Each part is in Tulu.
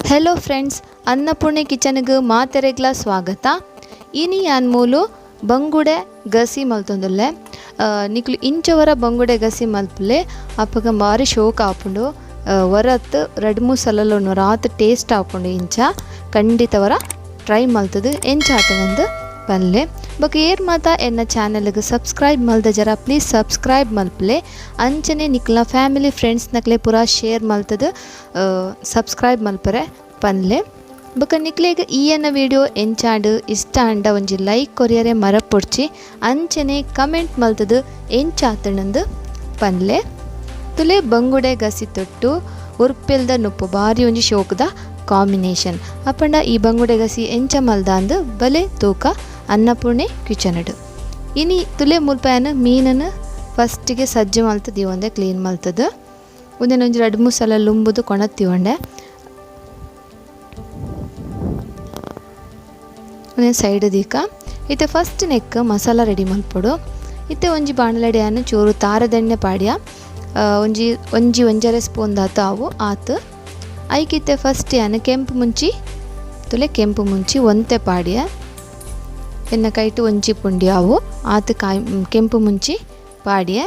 Hello friends, Annapurni ಕಿಚನ್ಗೆ ಮಾತೆರೆಗ್ಲ ಸ್ವಾಗತ. ಇನಿ ಯಾನ್ ಮೂಲು ಬಂಗುಡೆ ಗಸಿ ಮಲ್ತೊಂದುಲ್ಲೆ. ನಿಕ್ಲು ಇಂಚವರ ಬಂಗುಡೆ ಗಸಿ ಮಲ್ಪುಲೆ ಅಪಗ ಬಾರಿ ಶೋಕ್ ಆಪುಂಡು. ವರತ್ ರಡ್ಡ್ ಮೂಜಿ ಸಲಲ ರಾತ್ ಟೇಸ್ಟ್ ಆಪುಂಡು. ಇಂಚ ಖಂಡಿತವರ ಟ್ರೈ ಮಲ್ತದು ಎಂಚ ಆತನಂದು ಪನ್ಲೆ. ಬೊಕ ಏರ್ ಮಾತ ಎನ್ನ ಚಾನೆಲ್ಗ್ ಸಬ್ಸ್ಕ್ರೈಬ್ ಮಲ್ದ ಜರ ಪ್ಲೀಸ್ ಸಬ್ಸ್ಕ್ರೈಬ್ ಮಲ್ಪುಲೆ. ಅಂಚನೆ ನಿಕ್ಲ್ನ ಫ್ಯಾಮಿಲಿ ಫ್ರೆಂಡ್ಸ್ ನಕ್ಲೆ ಪೂರ ಶೇರ್ ಮಲ್ತದು ಸಬ್ಸ್ಕ್ರೈಬ್ ಮಲ್ಪರೆ ಪನ್ಲೆ. ಬೊಕ ನಿಕ್ಲೆಗ್ ಈ ಎನ್ನ ವಿಡಿಯೋ ಎಂಚಾಂಡ್ ಇಷ್ಟ ಆಂಡ ಒಂಜಿ ಲೈಕ್ ಕೊರಿಯರೆ ಮರಪೊಡ್ಚಿ. ಅಂಚನೆ ಕಮೆಂಟ್ ಮಲ್ತದು ಎಂಚಾತನಂದು ಪನ್ಲೆ. ತುಲೆ ಬಂಗುಡೆ ಗಸಿ ತೊಟ್ಟು ಉರ್ಪೆಲ್ದ ನುಪ್ಪು ಬಾರಿ ಒಂಜಿ ಶೋಕ್ದ ಕಾಂಬಿನೇಷನ್. ಅಪ್ಪಂಡ ಈ ಬಂಗುಡೆ ಗಸಿ ಎಂಚ ಮಲ್ದಾಂದು ಬಲೆ ತೂಕ ಅನ್ನಪೂರ್ಣೆ ಕಿಚನಡು. ಇನಿ ತುಲೆ ಮುಲ್ಪಯನ ಮೀನನ್ನು ಫಸ್ಟಿಗೆ ಸಜ್ಜೆ ಮಲ್ತದು ಒಂದೆ ಕ್ಲೀನ್ ಮಲ್ತದು ಒಂದೇನೊಂಜಿ ರಡ್ಡ್ ಮೂಜಿ ಸಲ ಲುಂಬುದು ಕೊಣತ್ತಿವಂಡೆ ಒಂದೇ ಸೈಡ್ ದೀಕ. ಇತ್ತೆ ಫಸ್ಟ್ ನೆಕ್ ಮಸಾಲ ರೆಡಿ ಮಲ್ಪೊಡು. ಇತ್ತೆ ಒಂಜಿ ಬಾಣಲೆಡಿಯಾನ ಚೂರು ತಾರದೆಣ್ಣೆ ಪಾಡ್ಯ ಒಂಜಿ ಒಂಜಿ ಒಂಜರೆ ಸ್ಪೂನ್ ದಾತು ಅವು ಆತು. ಐಕಿತ್ತೆ ಫಸ್ಟ್ ಯಾನ್ ಕೆಂಪು ಮುಂಚಿ ತುಲೆ ಕೆಂಪು ಮುಂಚಿ ಒಂತೆ ಪಾಡ್ಯ ಎನ್ನ ಕೈಟು ಒಂಜಿ ಪುಂಡಿ ಅವು ಆತು ಕಾಯಿ ಕೆಂಪು ಮುಂಚಿ ಪಾಡ್ಯ.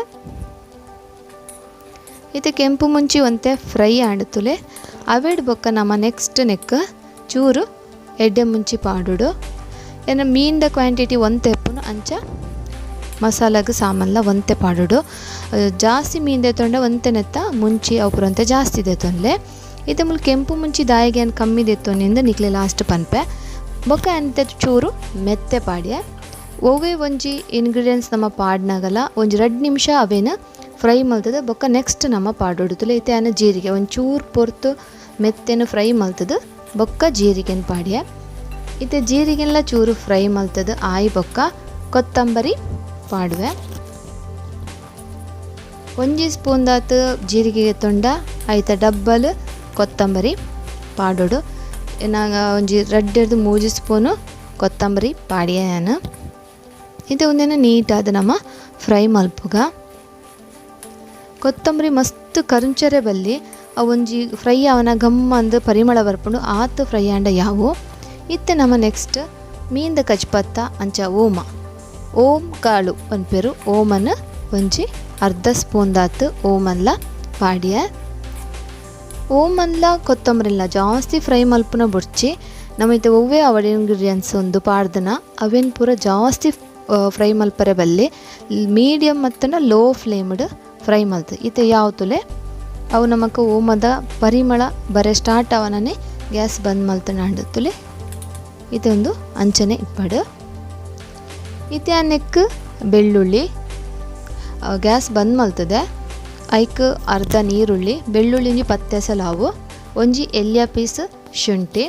ಇತ್ತೆ ಕೆಂಪು ಮುಂಚಿ ಒಂತೆ ಫ್ರೈ ಆಂಡ್ ತುಲೆ ಅವೆಡ್ ಬೊಕ್ಕ ನಮ್ಮ ನೆಕ್ಸ್ಟ್ ನೆಕ್ ಚೂರು ಎಡ್ಡೆ ಮುಂಚಿ ಪಾಡುಡು. ಎನ್ನ ಮೀನ್ದ ಕ್ವಾಂಟಿಟಿ ಒಂತೆ ಎಪ್ಪುನು ಅಂಚ ಮಸಾಲಾಗ ಸಾಮಾನ್ಲ ಒಂತೆ ಪಾಡುಡು. ಜಾಸ್ತಿ ಮೀನ್ ದೇತೊಂಡ ಒಂತೆ ನೆತ್ತ ಮುಂಚಿ ಅವು ಜಾಸ್ತಿ ದೇತೊನ್ಲೆ. ಇತ್ತೆ ಮುಲ್ ಕೆಂಪು ಮುಂಚಿ ದಾಯಿಗೆ ಏನ್ ಕಮ್ಮಿ ದೇತೊನ್ನಿಂದ ನಿಕ್ಲೆ ಲಾಸ್ಟ್ ಪನ್ಪೆ. ಬೊಕ್ಕ ಅಂತೆ ಚೂರು ಮೆತ್ತೆ ಪಾಡ್ಯ. ಒವ್ವೆ ಒಂಜಿ ಇಂಗ್ರೀಡಿಯೆಂಟ್ಸ್ ನಮ್ಮ ಪಾಡ್ನಾಗಲ ಒಂಜಿ ರಡ್ಡ್ ನಿಮಿಷ ಅವೇನ ಫ್ರೈ ಮಲ್ತದ ಬೊಕ್ಕ ನೆಕ್ಸ್ಟ್ ನಮ್ಮ ಪಾಡೊಡು. ತುಲೆ ಇತ್ತೆ ಆನ ಜೀರಿಗೆ ಒಂಚೂರು ಪೊರ್ತು ಮೆತ್ತೆನ ಫ್ರೈ ಮಲ್ತದ ಬೊಕ್ಕ ಜೀರಿಗೆನ್ ಪಾಡ್ಯ. ಇತ್ತೆ ಜೀರಿಗೆಲ್ಲ ಚೂರು ಫ್ರೈ ಮಲ್ತದ ಆಯಿ ಬೊಕ್ಕ ಕೊತ್ತಂಬರಿ ಪಾಡುವೆ. ಒಂಜಿ ಸ್ಪೂನ್ ದಾತ್ ಜೀರಿಗೆ ತೊಂಡ ಐತ ಡಬ್ಬಲ್ ಕೊತ್ತಂಬರಿ ಪಾಡೊಡು. ನಾಗ ಒಂಜಿ ರಡ್ಡೆರ್ದು ಮೂಜಿ ಸ್ಪೂನು ಕೊತ್ತಂಬರಿ ಪಾಡ್ಯ ಯಾನ್. ಇತ್ತೆ ಒಂದೇನ ನೀಟಾದ ನಮ್ಮ ಫ್ರೈ ಮಲ್ಪುಗ. ಕೊತ್ತಂಬರಿ ಮಸ್ತ್ ಕರಿಂಚರೆ ಬಲ್ಲಿ ಅವು ಒಂಜಿ ಫ್ರೈ ಅವನ ಗಮ್ ಅಂದ್ ಪರಿಮಳ ಬರ್ಪುಂಡು ಆತ್ ಫ್ರೈ ಆಂಡ ಯಾವು. ಇತ್ತೆ ನಮ್ಮ ನೆಕ್ಸ್ಟ್ ಮೀನ್ದ ಕಜ್ಪತ್ತ ಅಂಚ ಓಮ ಓಂ ಕಾಳು ಪನ್ಪೆರು ಓಮನ್ ಒಂಜಿ ಅರ್ಧ ಸ್ಪೂನ್ ದಾತ್ ಓಮನ್ಲ ಪಾಡ್ಯ. ಓಮನ್ಲ ಕೊತ್ತಂಬರಿಲ ಜಾಸ್ತಿ ಫ್ರೈ ಮಲ್ಪುನ ಬೊಡ್ಚಿ. ನಮ್ಮ ಇತ್ತೆ ಒವ್ವೆ ಅವಡ್ ಇಂಗ್ರೀಡಿಯೆಂಟ್ಸ್ ಒಂದು ಪಾಡ್ದನ ಅವೇನ್ ಪೂರ ಜಾಸ್ತಿ ಫ್ರೈ ಮಲ್ಪರೆ ಬಲ್ಲಿ ಮೀಡಿಯಮ್ ಮತ್ತನ ಲೋ ಫ್ಲೇಮ್ಡ್ ಫ್ರೈ ಮಲ್ತು. ಇತ್ತೆ ಯಾವ ತುಲೆ ಅವು ನಮಕ್ ಓಮದ ಪರಿಮಳ ಬರೆ ಸ್ಟಾರ್ಟ್ ಅವನನೆ ಗ್ಯಾಸ್ ಬಂದ್ ಮಲ್ತನ ತುಲೆ. ಇತ್ತೆ ಒಂದು ಅಂಚನೆ ಇಪ್ಪಡು. ಇತ್ತೆ ಆ ನೆಕ್ ಬೆಳ್ಳುಳ್ಳಿ ಗ್ಯಾಸ್ ಬಂದ್ ಮಲ್ತದೆ. ಐಕ್ ಅರ್ಧ ನೀರುಳ್ಳಿ ಬೆಳ್ಳುಳ್ಳಿ ಒಂಜಿ ಪತ್ತೆಸಲಾವು ಒಂಜಿ ಎಲ್ಯ ಪೀಸ್ ಶುಂಠಿ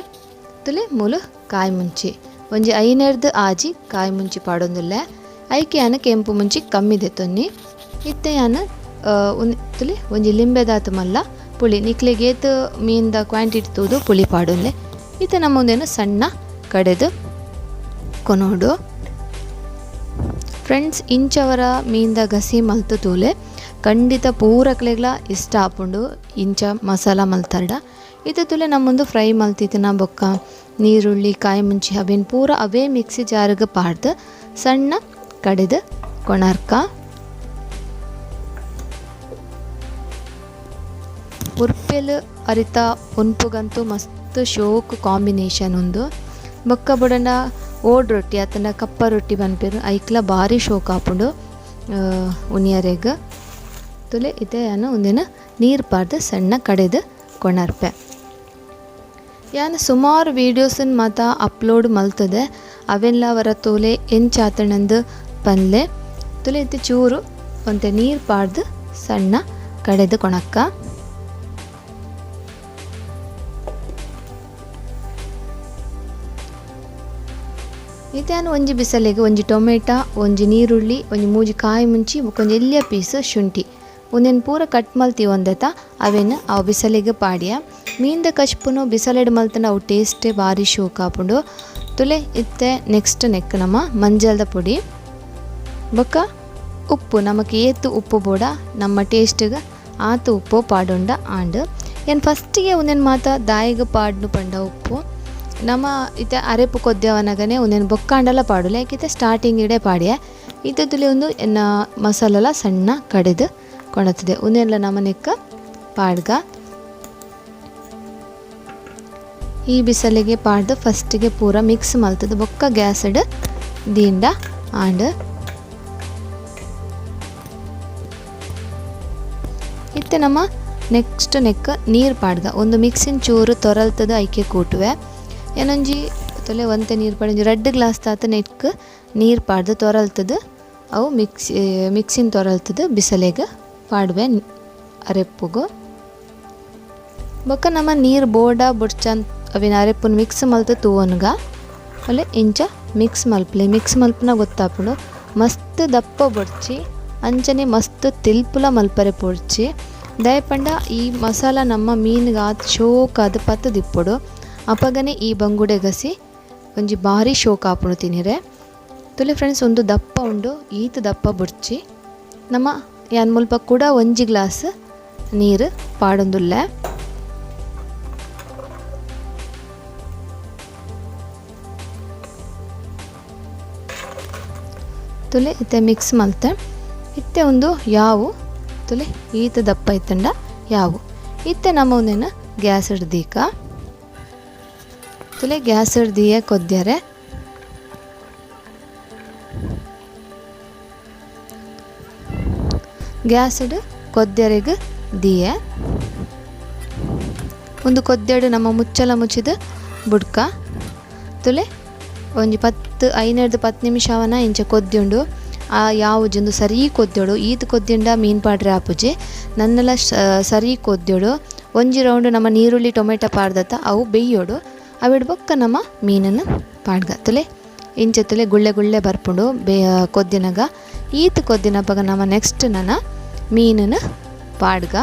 ತುಲೆ ಮೂಲು ಕಾಯಿ ಮುಂಚಿ ಒಂಜಿ ಐನೆರ್ದು ಆಜಿ ಕಾಯಿ ಮುಂಚಿ ಪಾಡೊಂದುಲ್ಲೆ. ಐಕ್ ಯಾನ್ ಕೆಂಪು ಮುಂಚಿ ಕಮ್ಮಿ ದೆತ್ತೊನ್ನಿ. ಇತ್ತೆ ಯಾನ್ ತುಲೆ ಒಂಜಿ ಲಿಂಬೆದಾತು ಮಲ್ಲ ಪುಳಿ ನಿಕ್ಲೆಗ್ ಏತ್ ಮೀನ್ದ ಕ್ವಾಂಟಿಟಿ ತೂದು ಪುಳಿ ಪಾಡೊನ್ಲೆ. ಇತ್ತೆ ನಮ್ಮೊಂದೇನು ಸಣ್ಣ ಕಡೆದು ಕೊನೊಡು. ಫ್ರೆಂಡ್ಸ್, ಇಂಚವರ ಮೀನ್ದ ಗಸಿ ಮಲ್ತು ತೂಲೆ ಖಂಡಿತ ಪೂರಕ್ಲೆಗ್ಲ ಇಷ್ಟ ಆಪುಂಡು ಇಂಚ ಮಸಾಲ ಮಲ್ತರ್ಡ. ಇತ್ತೆ ತುಲೆ ನಮ್ಮೊಂದು ಫ್ರೈ ಮಲ್ತಿತ್ತಿನ ಬೊಕ್ಕ ನೀರುಳ್ಳಿ ಕಾಯಿ ಮುಂಚಿ ಅವೇನು ಪೂರ ಅವೇ ಮಿಕ್ಸಿ ಜಾರಿಗೆ ಪಾಡ್ದು ಸಣ್ಣ ಕಡೆದು ಕೊಣರ್ಕ. ಉರ್ಪೆಲ್ ಅರಿತ ಉನ್ಪುಗಂತೂ ಮಸ್ತ್ ಶೋಕ್ ಕಾಂಬಿನೇಷನ್ ಉಂದು. ಬೊಕ್ಕ ಬುಡಂಡ ಓಡ್ ರೊಟ್ಟಿ ಅತ್ತಂಡ ಕಪ್ಪ ರೊಟ್ಟಿ ಪನ್ಪೆರ್ ಐಕ್ಲ ಬಾರಿ ಶೋಕ್ ಆಪುಂಡು ಉನಿಯರೆಗ್. ತುಲೆ ಇತ್ತೆ ಯಾನ್ ಉಂದೆನ್ ನೀರು ಪಾಡ್ದು ಸಣ್ಣ ಕಡೆದು ಕೊಣರ್ಪೆ. ಯಾನ್ ಸುಮಾರು ವೀಡಿಯೋಸನ್ ಮಾತ ಅಪ್ಲೋಡ್ ಮಲ್ತದೆ ಅವೆಲ್ಲ ಅವರ ತೋಲೆ ಎಂಚಾತಣಂದು ಪನ್ಲೆ. ತುಲೆ ಇತ್ತೆ ಚೂರು ಒಂತೆ ನೀರು ಪಾಡ್ದು ಸಣ್ಣ ಕಡೆದು ಕೊಣಕ್ಕ. ಇತ್ತೆ ಯಾನ್ ಒಂಜಿ ಬಿಸಲೆಗ್ ಒಂಜಿ ಟೊಮೆಟೊ ಒಂಜಿ ನೀರುಳ್ಳಿ ಒಂಜಿ ಮೂಜಿ ಕಾಯಿ ಮುಂಚಿ ಬೊಕ್ಕ ಒಂಜಿ ಎಲ್ಯ ಪೀಸ್ ಶುಂಠಿ ಉಂದೆನ್ ಪೂರ ಕಟ್ ಮಲ್ತಿ ಒಂದೆತ ಅವೆನ್ ಅವು ಬಿಸಲೆಗ್ ಪಾಡ್ಯ. ಮೀನ್ದ ಕಚ್ಪುನು ಬಿಸಲೆಡ್ ಮಲ್ತಂಡ ಅವು ಟೇಸ್ಟೇ ಬಾರಿ ಶೋಕ್ ಆಪುಂಡು. ತುಲೆ ಇತ್ತೆ ನೆಕ್ಸ್ಟ್ ನೆಕ್ ನಮ್ಮ ಮಂಜಲ್ದ ಪೊಡಿ ಬೊಕ್ಕ ಉಪ್ಪು ನಮಕ್ ಏತ್ ಉಪ್ಪು ಬೋಡ ನಮ್ಮ ಟೇಸ್ಟ್ಗ್ ಆತ್ ಉಪ್ಪು ಪಾಡೊಂಡ ಆಂಡ್. ಏನು ಫಸ್ಟಿಗೆ ಒಂದೇನು ಮಾತ ದಾಯಿಗೆ ಪಾಡ್ನು ಪಂಡ ಉಪ್ಪು ನಮ್ಮ ಇತ್ತೆ ಅರೆಪು ಕೊದ್ಯವನಗನೆ ಒಂದೇನು ಬೊಕ್ಕಾಂಡಲ ಪಾಡುಲೆ ಯಾಕಿತ್ತೆ ಸ್ಟಾರ್ಟಿಂಗ್ ಇಡೆ ಪಾಡಿಯ ಇತ್ತದಲ್ಲಿ ಒಂದು ಎನ್ನ ಮಸಾಲೆಲ್ಲ ಸಣ್ಣ ಕಡೆದು ಕೊಣತ್ತದೆ ಒಂದೆಲ್ಲ ನಮ್ಮ ನೆಕ್ಕ ಪಾಡ್ಗ ಈ ಬಿಸಲಿಗೆ ಪಾಡ್ದು ಫಸ್ಟಿಗೆ ಪೂರ ಮಿಕ್ಸ್ ಮಲ್ತದ ಬೊಕ್ಕ ಗ್ಯಾಸ್ಡ್ ದೀಂಡ ಆಂಡ್ ಇತ್ತೆ ನಮ್ಮ ನೆಕ್ಸ್ಟ್ ನೆಕ್ ನೀರು ಪಾಡ್ಗ ಒಂದು ಮಿಕ್ಸಿನ ಚೂರು ತೊರಲ್ತದ ಐಕೆ ಕೂಟುವೆ ಏನೊಂಜಿ ತೊಲೆ ಒಂತೆ ನೀರು ಪಾಡಿ ರೆಡ್ ಗ್ಲಾಸ್ ತಾತ ನೆಕ್ ನೀರು ಪಾಡ್ದು ತೊರಲ್ತದ ಅವು ಮಿಕ್ಸಿನ ತೊರಲ್ತದ ಬಿಸಲೆಗೆ ಪಾಡುವೆ ಅರೆಪ್ಪುಗು. ಬೊಕ್ಕ ನಮ್ಮ ನೀರು ಬೋಡ ಬುಡ್ಚನ್ ಅವಿನ ಅರೆಪ್ಪುನ ಮಿಕ್ಸ್ ಮಲ್ತು ತೂವನ್ಗ ಅಲ್ಲೇ ಇಂಚ ಮಿಕ್ಸ್ ಮಲ್ಪಲೆ ಮಿಕ್ಸ್ ಮಲ್ಪನ ಗೊತ್ತಾಪುಂಡು ಮಸ್ತ್ ದಪ್ಪ ಬೊಡ್ಚಿ ಅಂಚನೆ ಮಸ್ತ್ ತಿಲ್ಪುಲ ಮಲ್ಪರೆ ಪೊಡ್ಚಿ ದಯಪಂಡ ಈ ಮಸಾಲ ನಮ್ಮ ಮೀನ್ಗೆ ಆತ್ ಶೋಕಾದ್ ಪತ್ತು ದಿಪ್ಪೊಡು ಅಪಗನೆ ಈ ಬಂಗುಡೆ ಗಸಿ ಒಂಜಿ ಬಾರಿ ಶೋಕ್ ಆಪುಂಡು ತಿನಿರೆ. ತುಲೆ ಫ್ರೆಂಡ್ಸ್ ಒಂದು ದಪ್ಪ ಉಂಡು ಈತ್ ದಪ್ಪ ಬೊಡ್ಚಿ ನಮ್ಮ ಯಾನ್ ಮುಲ್ಪ ಕೂಡ ಒಂಜಿ ಗ್ಲಾಸ್ ನೀರು ಪಾಡೊಂದುಲ್ಲೆ. ತುಲೆ ಇತ್ತೆ ಮಿಕ್ಸ್ ಮಲ್ತೆ ಇತ್ತೆ ಒಂದು ಯಾವು ತುಲೆ ಈತ ದಪ್ಪ ಇತ್ತಂಡ ಯಾವು ಇತ್ತೆ ನಮ್ಮ ಒಂದೇನು ಗ್ಯಾಸ್ ಹಿಡ್ದೀಕ ತುಲೆ ಗ್ಯಾಸ್ ಹಿಡ್ದಿಯೇ ಕೊದ್ಯಾರೆ ಗ್ಯಾಸ್ ಕೊದ್ಯರೆಗ್ ದಿಯೆ ಒಂದು ಕೊದ್ಯಡು ನಮ್ಮ ಮುಚ್ಚಲ ಮುಚ್ಚಿದ ಬುಡ್ಕ ತುಲೆ ಒಂಜಿ 5 10 ನಿಮಿಷವನ ಇಂಚ ಕೊದ್ಯುಂಡು ಆ ಯಾವುಜೊಂದು ಸರಿ ಕೊದ್ಯೋಡು ಈತ್ ಕೊದ್ದಿಂಡ ಮೀನು ಪಾಡ್ರೆ ಆಪುಜಿ ನನ್ನೆಲ್ಲ ಸರಿ ಕೊದ್ಯೋಡು ಒಂಜಿ ರೌಂಡ್ ನಮ್ಮ ನೀರುಳ್ಳಿ ಟೊಮೆಟೊ ಪಾಡ್ದತ್ತ ಅವು ಬೇಯೋಡು ಅವಿಡ್ ಬೊಕ್ಕ ನಮ್ಮ ಮೀನನ್ನು ಪಾಡ್ಗ ತುಲೆ ಇಂಚ ತುಲೆ ಗುಳ್ಳೆ ಗುಳ್ಳೆ ಬರ್ಪುಂಡು ಬೇ ಕೊದ್ದಿನಾಗ ಈತ್ ಕೊದ್ದಿನಪಗ ನಮ್ಮ ನೆಕ್ಸ್ಟ್ ನನ್ನ ಮೀನನ್ನು ಪಾಡ್ಗ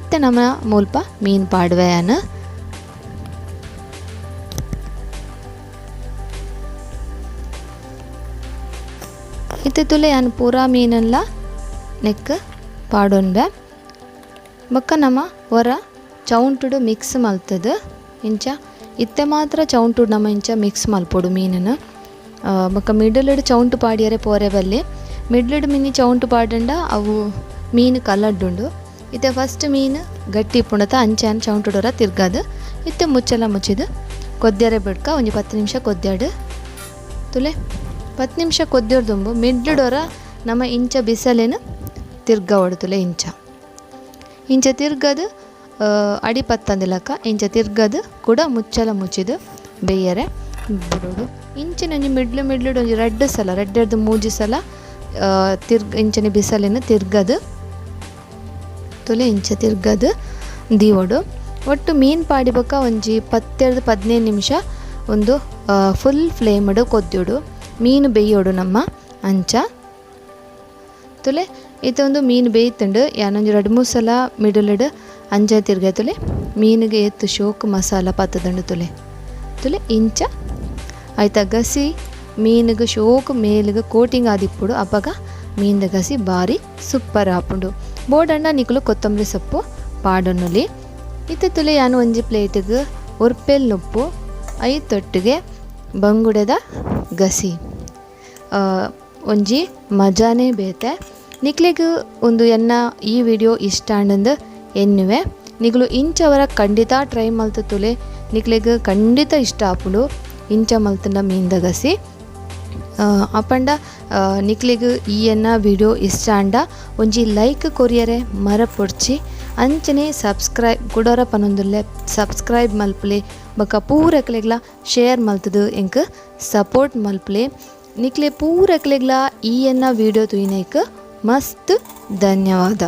ಇತ್ತೆ ನಮ್ಮ ಮುಲ್ಪ ಮೀನು ಪಾಡ್ವೆಯನ್ನು. ಇತ್ತೆ ತುಲೆ ಯಾನ್ ಪೂರಾ ಮೀನೆಲ್ಲ ನೆಕ್ ಪಾಡೊನ್ಬೆ ಬೊಕ್ಕ ನಮ್ಮ ಹೊರ ಚೌಂಟುಡು ಮಿಕ್ಸ್ ಮಲ್ತದ ಇಂಚ ಇತ್ತೆ ಮಾತ್ರ ಚೌಂಟುಡು ನಮ್ಮ ಇಂಚ ಮಿಕ್ಸ್ ಮಲ್ಪೊಡು ಮೀನನ್ನು. ಬೊಕ್ಕ ಮಿಡಲ್ಡ್ ಚೌಂಟು ಪಾಡಿಯರೆ ಪೋರೆ ಬಲ್ಲಿ ಮಿಡ್ಲಡ್ ಮಿನಿ ಚೌಂಟು ಪಾಡಂಡ ಅವು ಮೀನು ಕಲಡ್ಡುಂಡು ಇತ್ತೆ ಫಸ್ಟ್ ಮೀನು ಗಟ್ಟಿ ಇಪ್ಪುಂಡತ ಅಂಚಾನ್ ಚೌಂಟುಡೊರ ತಿರ್ಗದು ಇತ್ತೆ ಮುಚ್ಚಲ ಮುಚ್ಚಿದು ಕೊದ್ಯರೆ ಬಿಡ್ಕ ಒಂಜಿ 10 ನಿಮಿಷ ಕೊದ್ಯಾಡು ತುಲೆ 10 ನಿಮಿಷ ಕೊದ್ದಿರ್ದುಂಬು ಮಿಡ್ಲುಡೊರ ನಮ್ಮ ಇಂಚ ಬಿಸಲೇನು ತಿರ್ಗ ಹೊಡ್ತುಲೆ ಇಂಚ ಇಂಚ ತಿರ್ಗದು ಅಡಿ ಪತ್ತಂದಿಲಕ್ಕ ಇಂಚ ತಿರ್ಗದು ಕೂಡ ಮುಚ್ಚಲ ಮುಚ್ಚಿದು ಬೇಯರೆ ಬಿಡೋಡು ಇಂಚಿನ ಒಂಜಿ ಮಿಡ್ಲು ಮಿಡ್ಲುಡು ಒಂಜಿ ರಡ್ಡು ಸಲ ರಡ್ಡೆರ್ದು ಮೂಜಿ ಸಲ ತಿರ್ಗ ಇಂಚನೆ ಬಿಸಲೇನು ತಿರ್ಗದು ತುಲೆ ಇಂಚ ತಿರ್ಗದು ದೀವೊಡು. ಒಟ್ಟು ಮೀನು ಪಾಡಿ ಬೊಕ್ಕ ಒಂಜಿ 10 15 ನಿಮಿಷ ಒಂದು ಫುಲ್ ಫ್ಲೇಮ್ಡು ಕೊದ್ಯೋಡು ಮೀನು ಬೇಯೋಡು ನಮ್ಮ ಅಂಚ ತುಲೆ ಇತ್ತೊಂದು ಮೀನು ಬೇಯ್ತುಂಡು ಯಾನೊಂಜಿ 2-3 ಸಲ ಮಿಡಲ್ಡ್ ಅಂಚ ತಿರ್ಗ ತುಲೆ ಮೀನಿಗೆ ಎತ್ತು ಶೋಕ್ ಮಸಾಲ ಪತ್ತದುಂಡು ತುಲೆ ತುಲೆ ಇಂಚ ಆಯ್ತ ಗಸಿ ಮೀನಿಗೆ ಶೋಕ್ ಮೇಲಿಗೆ ಕೋಟಿಂಗ್ ಆದಿಪ್ಪುಡು ಅಪಗ ಮೀನ್ದ ಗಸಿ ಬಾರಿ ಸೂಪರ್ ಆಪುಂಡು. ಬೋಡಂಡ ನಿಕುಲು ಕೊತ್ತಂಬರಿ ಸೊಪ್ಪು ಪಾಡೊನ್ನುಲಿ. ಇತ್ತೆ ತುಲೆ ಯಾನು ಒಂಜಿ ಪ್ಲೇಟಿಗೆ ಉರ್ಪೆಲ್ ನುಪ್ಪು ಐತೊಟ್ಟಿಗೆ ಬಂಗುಡೆದ ಗಸಿ ಒಂಜಿ ಮಜಾನೇ ಬೇತೆ. ನಿಕ್ಲೆಗ್ ಒಂದು ಎನ್ನ ಈ ವಿಡಿಯೋ ಇಷ್ಟ ಆಂಡಂದು ಎನ್ನುವೆ ನಿಕುಲು ಇಂಚವರ ಖಂಡಿತ ಟ್ರೈ ಮಲ್ತ ತುಲೆ ನಿಕ್ಲೆಗ್ ಖಂಡಿತ ಇಷ್ಟ ಆಪುಂಡು ಇಂಚ ಮಲ್ತಂಡ ಮೀನ್ದ ಗಸಿ. ಅಪಂಡ ನಿಕ್ಲೆಗ್ ಈ ಎನ್ನ ವಿಡಿಯೋ ಇಷ್ಟ ಆಂಡ ಒಂಜಿ ಲೈಕ್ ಕೊರಿಯರೆ ಮರ ಪೊಡ್ಚಿ ಅಂಚನೆ ಸಬ್ಸ್ಕ್ರೈಬ್ ಕುಡೋರ ಪನೊಂದುಲ್ಲೆ ಸಬ್ಸ್ಕ್ರೈಬ್ ಮಲ್ಪಲೆ ಬೊಕ್ಕ ಪೂರಕ್ಲೆಗ್ಲ ಶೇರ್ ಮಲ್ತದು ಎಂಕ್ ಸಪೋರ್ಟ್ ಮಲ್ಪಲೆ. ನಿಕ್ಲೆ ಪೂರಕ್ಲೆಗ್ಲ ಈ ಎನ್ನ ವಿಡಿಯೋ ತೂಯಿನೈಕ್ ಮಸ್ತ್ ಧನ್ಯವಾದ.